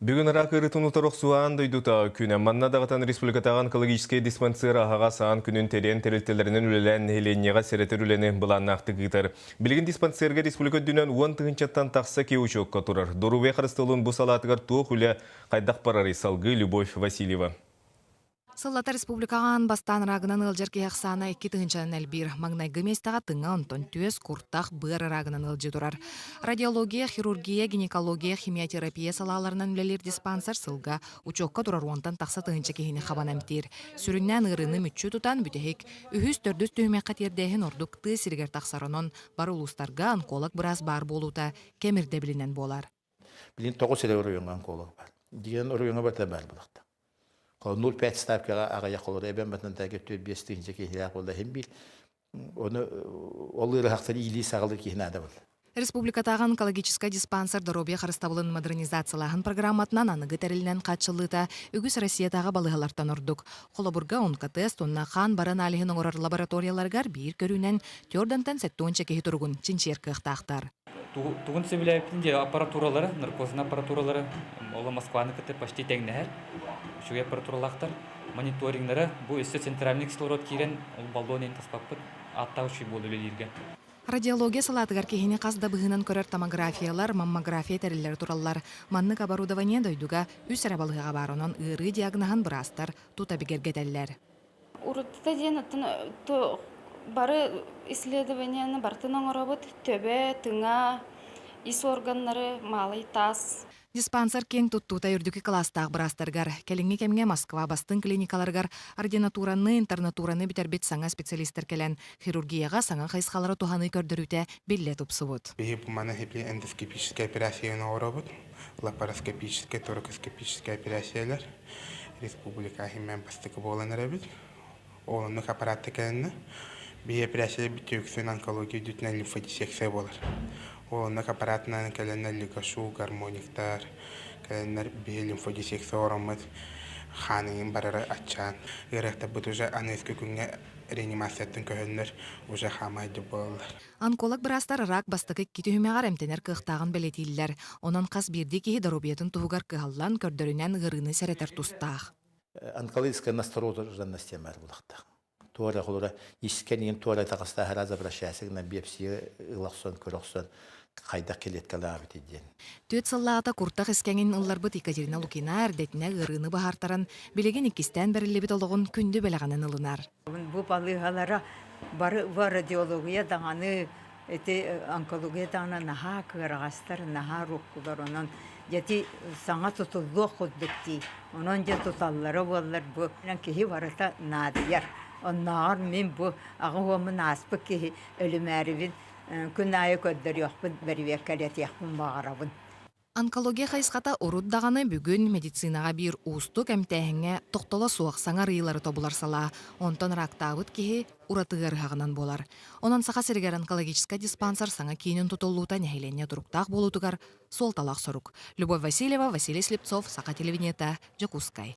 Бүгүн араак ыарыытын утары охсуу аан дойдута күнэ. Манна даҕатан республикатааҕы онкологическай диспансер аһаҕас аан күнүн тэрийэн тэрилтэлэринэн үлэлээн нэһилиэнньэҕэ сэрэтэр үлэни былааннаахтык ыытар. Билигин диспансерга республика үрдүнэн 10 тыһыынчаттан тахса киһи учуокка турар. Доруобуйа харыстабылын бу салаатыгар туох үлэ хайдах барарый? Салгыы Любовь Васильева. Сыллата республикаҕа аан бастаан рагынан ыалдьар киһи ахсаана 2 тыһыынчанан элбиир. Маҥнайгы миэстэҕэ тыҥа, онтон түөс, куртах, быар рагынан ыалдьыы турар. Радиология, хирургия, гинекология, химиотерапия салааларынан үлэлиир диспансер сылга учуокка турар уонтан тахса тыһыынча киһини хабан эмтиир. Сүрүннээн ыарыыны мүччү тутан, бүтэһик үһүс, төрдүс түһүмэххэ тиэрдээһин ордук тыа сиригэр тахсар. Онон бары улуустарга онколог быраас баар буолуута кэм ирдэбилинэн буолар. Билин тоҕус эрэ оройуоҥҥа онколог баар. Диэн оройуоҥҥа барыта баар буолуохтаах. 0,5 ставкаҕа аҕыйах олору эбэн батан тайга 4-5 тыһыынча киһилээх буолла иһин биир. Ону ол ыарахтан иилии-саҕалыы киһи наада буолла. Республикатааҕы онкологическай диспансер доруобуйа харыстабылын модернизациялааһын программатынан аныгы тэрилинэн хааччыллыыта үгүс Россиятааҕы балыыһалартан ордук. Холобурга, онкотест уонна хаан бары аналиһын оҥорор лабораторияларыгар биир көрүүнэн төрдөнтөн сэттуонча киһи туругун чинчийэр кыахтаахтар. Тугун сөбүлээбиппин диэ аппаратуралары, наркозный аппаратуралары, ол Москваны кытта почти тэҥнэһэр. Үчүгэй аппаратуралаахтар. Мониторингнара бу өссө центральный кислород киирэн, ол баллон иһин таспаппыт. Ааттаах үчүгэй буолла үлэлииргэ. Радиология салаатыгар киһини хас да быһыынан көрөр томографиялар, маммография тэриллэрэ тураллар. Маннык оборудование дойдуга үс эрэ балыыһаҕа баар, онон ыарыы диагноһын быраастар тута бигэргэтэллэр. Урутта диэн оттон бары исследованиены барытын оҥоробут. Төбө, тыҥа, ис органнары, малый таз. Диспансер киэҥ туттуута үрдүкү кылаастаах быраастарыгар, кэлиҥҥи кэмҥэ Москва бастыҥ клиникаларыгар ординатураны, интернатураны бүтэрбит саҥа специалистар кэлэн, хирургияҕа саҥа хайысхалары туһаныы көрдөрүүтэ биллэ тупсубут. Биһи маны эндоскопическай операцияны оҥоробут, лапароскопическай, торакоскопическай операциялар. Республика иһинэн бастакы буолан эрэбит. Ол оннук аппаратта кэлэннэ биһи операция бүтүөксүн онкология үрдүтүнэн лимфодиссекция буолар. Ол оннук аппаратынан кэлэннэр ликошу, гармониктар, кэлэннэр биһи лимфодиссекция ороммут хааныйын барара аччаан ыарыһахтарбыт уже аныгыскы күҥҥэ реанимацияттан көһөннөр уже хаамаайдык буолаллар. Онколог быраастар рак бастакы икки түһүмэҕэр эмтэнэр кыахтааҕын бэлиэтииллэр. Онон хас биирдии киһи доруобуйатын туһугар кыһаллан, көрдөрүнэн ыарыыны сэрэтэр тустаах. Онкологическая настороженность диэн булахтаах. Туора холура искэн туора таҕыстаахара обращайся гынан биопсия ылахсон көрөхсөн хайдах клеткалаабыт диэн. 4 сыллааҕыта куртах искэҥин ылларбыт Екатерина Лукина эрдэтинэ ыарыыны баһаартаран, билигин иккистээн бэриллибит олоҕун күндү бэлэҕинэн ылынар. Бу балыыһалара бары радиология даҕаны, ити онкология даҕаны наһаа кыараҕастар, наһаа уруккулар. Онон дьэ саҥа тутуллуох курдук дии. Онон дьэ туталлара буоллар бу киһи барыта наадыйар. Оннооҕор мин бу 80-мун ааспыт киһи өлүмээрибин күн аайы көрдөрүөхпүн, бэрэбиэркэлэтиэхпин баҕарабын. Онкология хайысхата урут даҕаны бүгүн медицинаҕа биир уустук эмтээһиҥҥэ тохтоло суох саҥа арыйыылары тобулар салаа, онтон рактаабыт киһи ураты ыарыһаҕынан буолар. Онон Саха сиригэр онкологическай диспансер саҥа киинин тутуллуута нэһилиэнньэ туруктаах буолуутугар суолталаах сорук. Любовь Васильева, Василий Слепцов, Саха телевидениета, Дьокуускай.